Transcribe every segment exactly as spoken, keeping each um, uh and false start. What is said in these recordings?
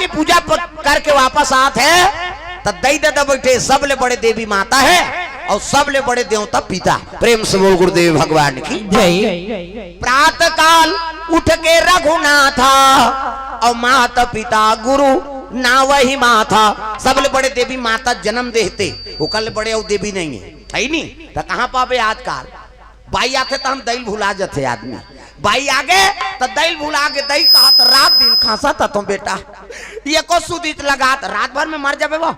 के पूजा प-, करके वापस आत हे, त दई ददा बइठे, सबले बड़े देवी माता हे अउ सबले बड़े देवता पिता। प्रेम से बोल गुरुदेव भगवान की। जय। प्रातः काल उठ के रघुनाथा, अउ माता पिता गुरु नावहि माथा। सबले बड़े देवी माता जनम देहते, ओकर ले बड़े अउ देवी नइ हे, हे नी? त कहाँ पाबे आजकाल? बाई आथे त हम दई ल भुला जथे आदमी। बाई आगे त दई ल भुला गे, दई कहत रात दिन खांसत हथों बेटा, एको सुदित लगात, रात भर में मर जाबे वो।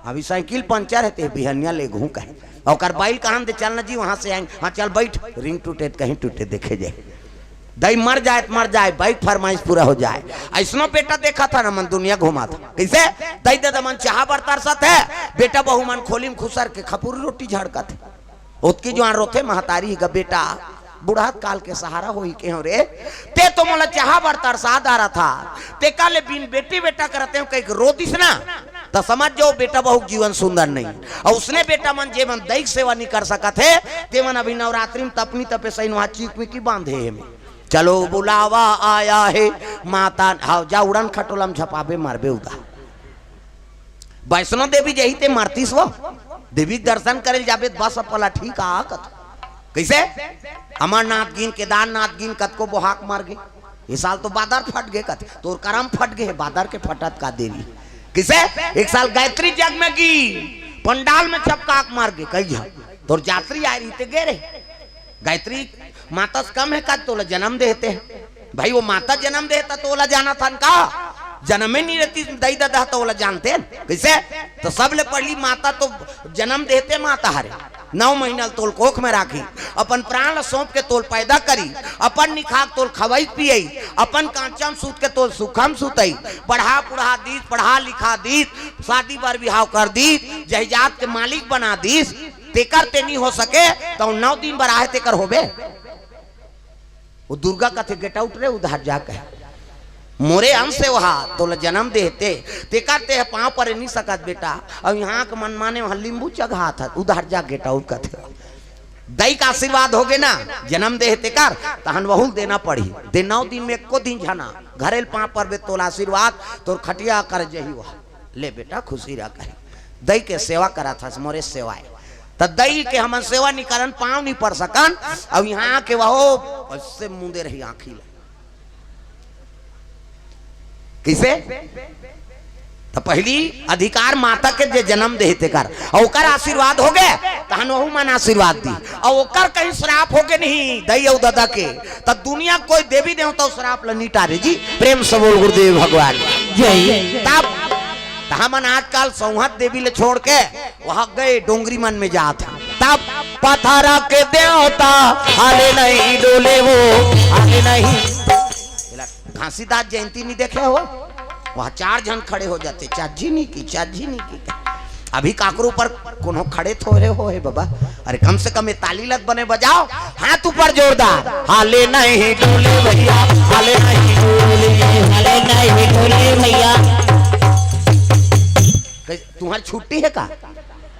अभी साइकिल पंचर हे ते बिहनिया लेगहूं कहे। ओकर बाई ल कहन दे, चल ना जी, वहां से आएंगे। हाँ, चल बैठ, रिंग टूटे त कहीं टूटे, देखे जाए। दई मर जाए त मर जाए, बाई के फरमाइश पूरा हो जाए। अइसनो बेटा देखत हन हमन, दुनिया घुमात हन। कइसे? दई ददा मन चाहा बर तरसत हे, बेटा बहू मन खोली म खुसर के खपुरी रोटी झड़कत हे। ओतकी जुवार रोथे महतारी ह, गा बेटा, बुढ़त काल के सहारा होही कहेंव रे। तें तो मोला चाहा बर तरसा डारत हस, तेकर ले बिन बेटी बेटा करत हंव कहिके रो दिस ना, त समझ जाओ बेटा बहू के जीवन सुंदर नइ। अउ ओइसने बेटा मन, जे मन दई के सेवा नइ कर सकत हे, ते मन अभी नवरात्रि म तपनी तपे सही नोहा चीक मिकी बांधे हे में। चलो बुलावा आया है माता, हाँ, जा उड़न खटोला म झपाबे, मरबे उदा। वैष्णो देवी जही ते मरतिस वो, देवी के दर्शन करे ल जाबे त बस अपला ठीक आ कत। कइसे? अमरनाथ गिन, केदारनाथ गिन, कतको बोहाक मर गे। ए साल तो बादर फट गे कत, तोर करम फट गे हे, बादर के फटत का देरी। कइसे? एक साल गायत्री जग में गी, पंडाल में चपका के मर गे, कही झन तोर जात्री आय रही ते गे रे। गायत्री माता से कम हे का, तोला जनम देहते? भाई, वो माता जनम देहता त ओला जानत हन का? जनमे नइ रहतिस दई ददा त ओला जानतेन कइसे? त सबले पहिली माता तो जनम देहते माता हरे, नौ महीना ल तोल कोख में राखही, अपन प्राण ल सौंप के तोल पैदा करही, अपन निखाक तोल खवई पियई, अपन कांचा म सूत के तोल सुखा म सुतई, पढ़ा पुढ़ा दीस, पढ़ा लिखा दीस, शादी बर बिहाव कर दीस, जायदाद के मालिक बना दीस, तेकर ते नइ हो सके, त नौ दिन बर आहे तेकर होबे। वो दुर्गा कथे, "Get out रे, उधार जा," कहे। मोरे अंश हे ओहा, तोला जनम देहते, तेकर तेह पांव परे नइ सकत बेटा। अउ इहां के मनमाने उहां लींबू चघात हस, उधार जा, get out कथे। दई के आशीर्वाद होगे ना, जनम देहे तेकर, तहन वहू ल देना पड़ही। ते नौ दिन में एको दिन झन आ, घरे ल पांव परबे तोला आशीर्वाद, तोर खटिया कर जही ओहा। ले बेटा, खुशी रह कहे। दई के सेवा करत हस, मोरे सेवा हे। त दई के हमन सेवा नइ करन, पांव नइ पर सकन, अउ इहां के वहू अइसे मूंदे रही आंखी ल। कइसे? त पहिली अधिकार माता के, जे जनम देहे तेकर, अउ ओकर आशीर्वाद होगे, तहन वहू मन आशीर्वाद दी। अउ ओकर कहीं श्राप होगे नहीं, दई अउ ददा के, त दुनिया कोई देवी देवता श्राप ल नइ टारे जी। प्रेम से बोल गुरुदेव भगवान जय। तब त हमन आजकल सौंहत देवी ल छोड़ के वहां गे डोंगरी मन में जात हन। तब पथरा के देवता हाले नहीं डोले वो, हाले नहीं। घासीदास जयंती नइ देखे हो? वहां चार झन खड़े हो जाते, चाची नहीं की, चाची नहीं की। अभी काकरो ऊपर कोनो खड़े थोरे हो हे बाबा। अरे कम से कम ये ताली लत बने बजाओ, हाथ ऊपर जोरदार। हाले नहीं डोले भैया, हाले नहीं डोले, हाले नहीं डोले भैया। कहे, "तुम्हारी छुट्टी हे का?"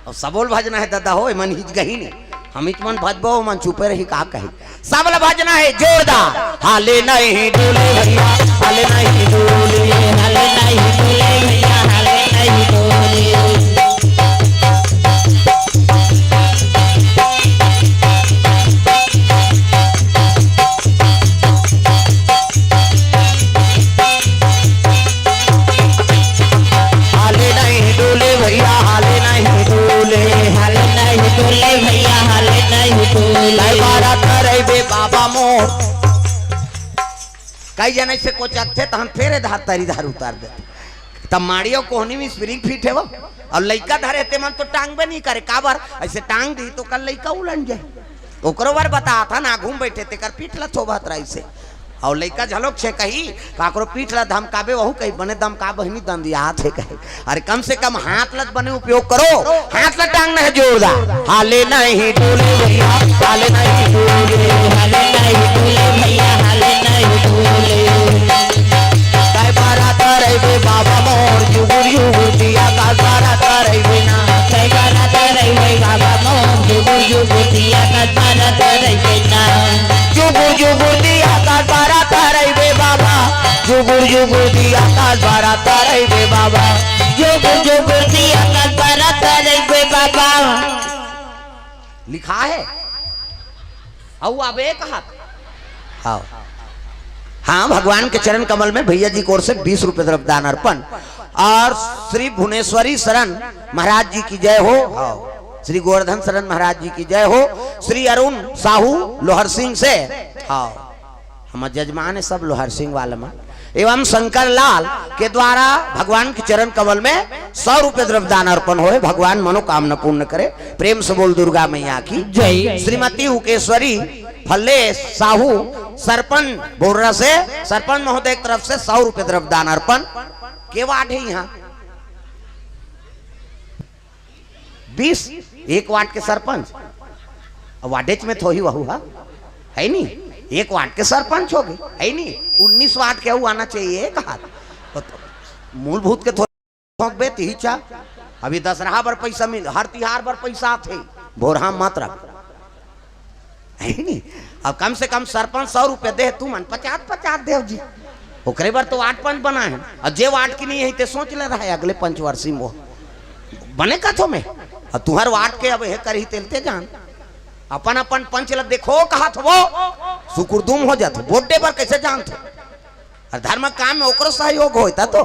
अउ सबो ल भजना हे ददा हो, एमन हिचकही नहीं। हम इच मन भजबो, ओमन चुपे रही, का कही। सब ल भजना हे जोरदार। हाले नहीं डोले भैया, हाले नहीं डोले, हाले नहीं डोले भैया, हाले नहीं डोले। हाले नहीं डोले भैया, हाले नहीं डोले, हाले नहीं डोले भैया, हाले नहीं डोले। बारात रहिबे बाबा मोर। कई जन अइसे कोचकथे, तहन फेर ए धार तरी धार उतार देथे। तब माड़ियो कोहनी में spring fit हे वो। अउ लइका धरे हे, ते मन तो टांगबे नहीं करे। काबर? अइसे टांग दी तो कल लइका उलंड जाए। ओकरो बर बतात हन, आघू में बइठे, तेकर पीठ ल थोबत रहिसे। अउ लइका झलोक छे कही, काकरो पीठ ल धमकाबे, वहू कही, "बने धमका बहिनी, दंदियात हे," कहे। अरे कम से कम हाथ ल बने उपयोग करो, हाथ ल टांगना हे जोरदार। हाले नहीं डोले भैया, हाले नहीं डोले, हाले नहीं डोले भैया, हाले नहीं डोले। काय बारात रहिबे बाबा मोर, जुगुर जुगुर दिया का बारात रहिबे ना। काय बारात रहिबे बाबा मोर, जुगुर जुगुर दिया का बारात रहिबे ना। जुगुर जुगुर दिया का बारात रहिबे बाबा, जुगुर जुगुर दिया का बारात रे बाबा, जोग जोग दिया कर बरत रे बाबा। लिखा है। अउ अब एक हाथ। हाँ। हाँ, भगवान के चरण कमल में भैया जी की ओर से बीस रुपए द्रव्य दान अर्पण। और श्री भुवनेश्वरी शरण महाराज जी की जय हो। हाँ। श्री गोवर्धन शरण महाराज जी की जय हो। श्री अरुण साहू लोहर सिंह से। हाँ। हमर जजमान है सब लोहर सिंह वाला मन। एवं शंकर लाल के द्वारा भगवान के चरण कमल में सौ रुपए द्रव्य दान अर्पण होए। भगवान मनोकामना पूर्ण करे। प्रेम से बोल दुर्गा मैया की जय। श्रीमती उकेश्वरी फल्लेश साहू सरपंच बोर्रा से, सरपंच महोदय की तरफ से सौ रुपए द्रव्य दान अर्पण। के वार्ड है यहाँ? बीस। एक वार्ड के सरपंच, अब वार्डेच में थोही वहू हा, है नी? एक वार्ड के सरपंच हो गए, है नी? उन्नीस वार्ड के हु आना चाहिए, एक हाथ। तो, तो मूलभूत के थोड़ी ठोंक बे तिही चा। अभी दसरहा बर पैसा मिल, हर तिहार बर पैसा आथे, भोरहा मत रख। है नी? अब कम से कम सरपंच सौ रुपया दे, तुमन पचास पचास देव जी। ओकरे बर तो वार्ड पंच बना है। अब जे वार्ड की नहीं है, ते सोच ले रहा है अगले पंचवर्षी में वो बने कथो में। अब तुहर वार्ड के अब हे करही तेलते जान। अपन अपन पंच ल देखो कहत हो, सुकुरदुम हो जात हो। वोट दे बर कैसे जानत हो? अउ धर्म काम में ओकरो सहयोग होता तो।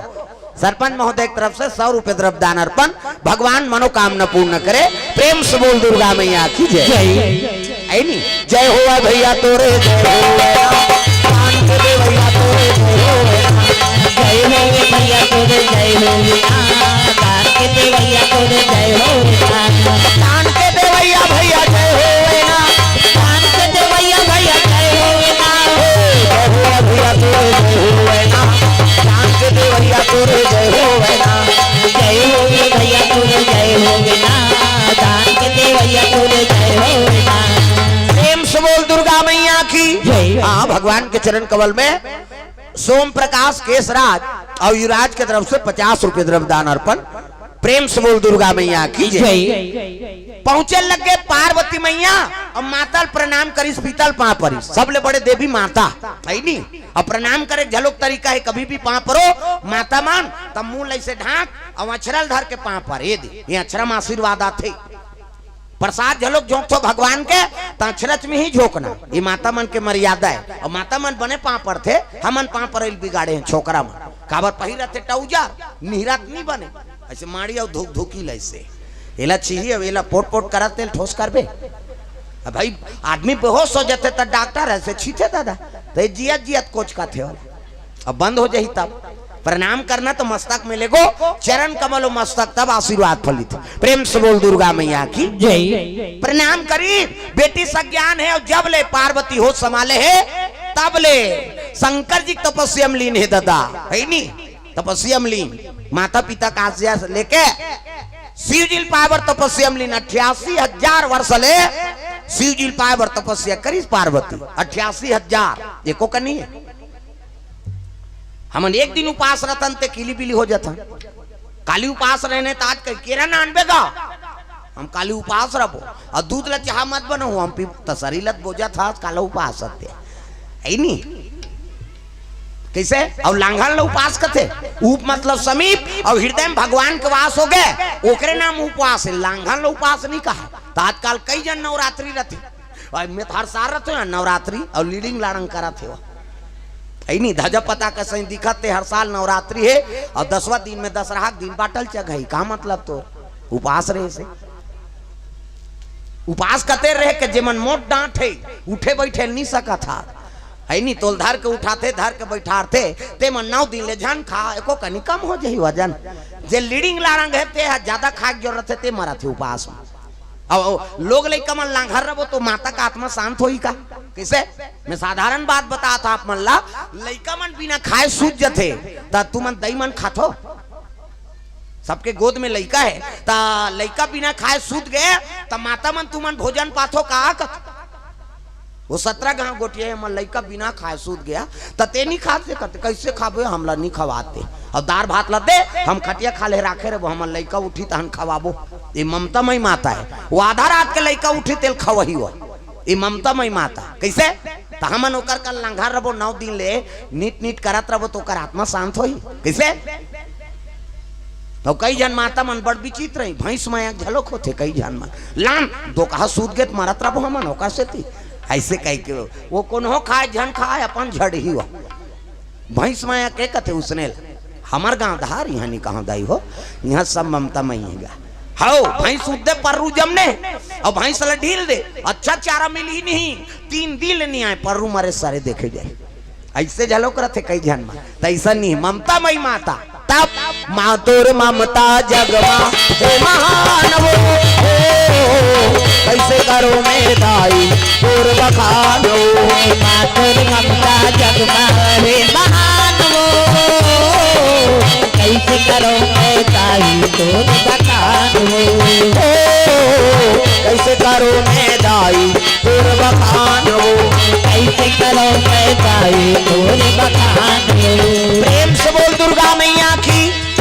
सरपंच महोदय की तरफ से सौ रुपए द्रव्य दान अर्पण। भगवान मनोकामना पूर्ण करे। प्रेम से बोल दुर्गा मैया की जय। जय। है नी? जय हो भैया तोरे, जय हो। दान के दे भैया तोरे, जय हो। जय हो भैया तोरे, जय हो। दान के दे भैया तोरे, जय हो। दान के दे भैया, भैया जय हो। दान के देवैया भैया जय हो ना। जय हो भैया तोरे जय हो ना। दान के देवैया तोरे जय हो ना। जय हो भैया तोरे जय हो ना। दान के देवैया तोरे जय हो ना। प्रेम से बोल दुर्गा मैया की। जय। हाँ, भगवान के चरण कमल में सोम प्रकाश केसराज और युवराज के तरफ से पचास रुपए द्रव्य दान अर्पण। प्रेम से बोल दुर्गा मैया की जय। जय। पहुंचे लगे पार्वती मैया और माता ल प्रणाम करिस, पीतल पांव परिस। सबले बड़े देवी माता है नी। अब प्रणाम करे घलोक तरीका है, कभी भी पांव परो माता मन, तब मुंह ल ऐसे ढांक और अछरा ल धर के पांव पर ये दे, ये अछरा में आशीर्वाद आथे। प्रसाद घलोक झोंकथो भगवान के, त अछरच में ही झोंकना, ये माता मन के मर्यादा है। और माता मन बने पांव परथे, हमन पांव परइल बिगाड़े हैं छोकरा मन। काबर पहिरत हे टउजर, निहरत नी बने। ऐसे माड़ी अउ धुक धुकी लइसे। एला छीही अउ एला पोट पोट करत तेल ठोस करबे। अब भाई आदमी बेहोश हो जाथे त डॉक्टर ऐसे छीथे दादा। त ये जियत जियत कोच का थे वाला। अब बंद हो जाही तब। प्रणाम करना तो मस्तक में लेगो, चरण कमल मस्तक तब आशीर्वाद फलित। प्रेम से बोल दुर्गा मैया की जय। प्रणाम करी, बेटी सज्ञान है और जब ले पार्वती होश संभाले है तब ले शंकर जी तपस्या में लीन है दादा, है नी? तपस्या में लीन, माता पिता का आज्ञा से लेके शिव जी ल पाय बर तपस्या में लीन, अट्ठासी हजार वर्ष ले शिव जी ल पाय बर तपस्या करिस पार्वती, अट्ठासी हजार, एको कनी है। हमन एक दिन उपास रथन ते किली बिली हो जाथन। काली उपास रहने त आज कहीं केरा ना आनबे गा, हम काली उपास रहो। और दूध ला चाह मत बनाओ, हम पी तसरी लत बोजा था, काला उपास रहते। है नी? कैसे? और लांघन ला उपास कथे। उप मतलब समीप, और हृदय में भगवान के वास हो गए, ओकरे नाम उपवास है। लांघन ला उपास नहीं कहा। तो आजकल कई जन नवरात्रि रथे, और मैं तो हर साल रहते हो नवरात्रि और लीडिंग लाड़ंग करत हे। है नी, धजा पता का सही दिखत हे, हर साल नवरात्रि है और दसवां दिन में दसरहा के दिन बाटल चघई। का मतलब तो उपास रहे से? उपास कते रहे के जेमन मोट डांट है, उठे बैठे नहीं सकत हा। है नी, तोल धर के उठाथे, धर के बैठारथे, ते मन नौ दिन ले झन खा, एको कनी कम हो जाही वजन। जे लीडिंग लाड़ंग है, ते हा ज्यादा खाए के जरूरत है, ते मरत हे उपास में। अब लोग लइका मन लांघर रबो तो माता का आत्मा शांत होही का? कैसे? मैं साधारण बात बतात हंव आप मन ला, लइका मन बिना खाए सूत जथे, त तुमन दई मन खाथो? सबके गोद में लइका है, त लइका बिना खाए सूत गए, त माता मन तुमन भोजन पाथो का? कथ-, वो सतरा गांव गोटिया है, मन लइका बिना खाए सूत गया, त ते नहीं खाते, कथे, कैसे खाबे, हमला नहीं खवाते। और दार भात ला दे, हम खटिया खाल्हे राखे रहे, वो हमर लइका उठी तहन खवाबो। ये ममता मई माता है, वो आधा रात के लइका उठी तेल खवही हो। ये ममता मई माता। कैसे? त हमन ओकर कन लांघर रबो नौ दिन ले, नीट नीट करत रबो तो ओकर आत्मा शांत होही। कैसे? तो कई झन माता मन बड़ विचित्र हे, भैंस माया घलोक होथे कई झन मन। लान, दोकहा सूत गे त मरत रबो हमन, ओकर सेती। अइसे कहिके वो कोनो खाय झन खाय, अपन झड़ही हो। भैंस माया के कथे उसने ल? हमर गांव धार इहां नी कहां दाई हो, इहां सब ममता मई हे गा। हव, भैंस उद्दे पर्रू जमने, अउ भैंस ल ढील दे, अच्छा चारा मिलही नहीं, तीन दिन ले नी आय, पर्रू मरे सारे देखे जाय। अइसे घलोक रथे कई झन मन, त अइसन नी, ममता मई माता। तब माँ तोर ममता जग मा हे महान वो, ओ, कइसे करों मैं दाई तोर बखान वो। माँ तोर ममता जग मा हे महान वो, कइसे करों मैं दाई तोर बखान वो। ओ, कइसे करों मैं दाई तोर बखान वो। कइसे करों मैं दाई तोर बखान वो। प्रेम से बोल दुर्गा मैया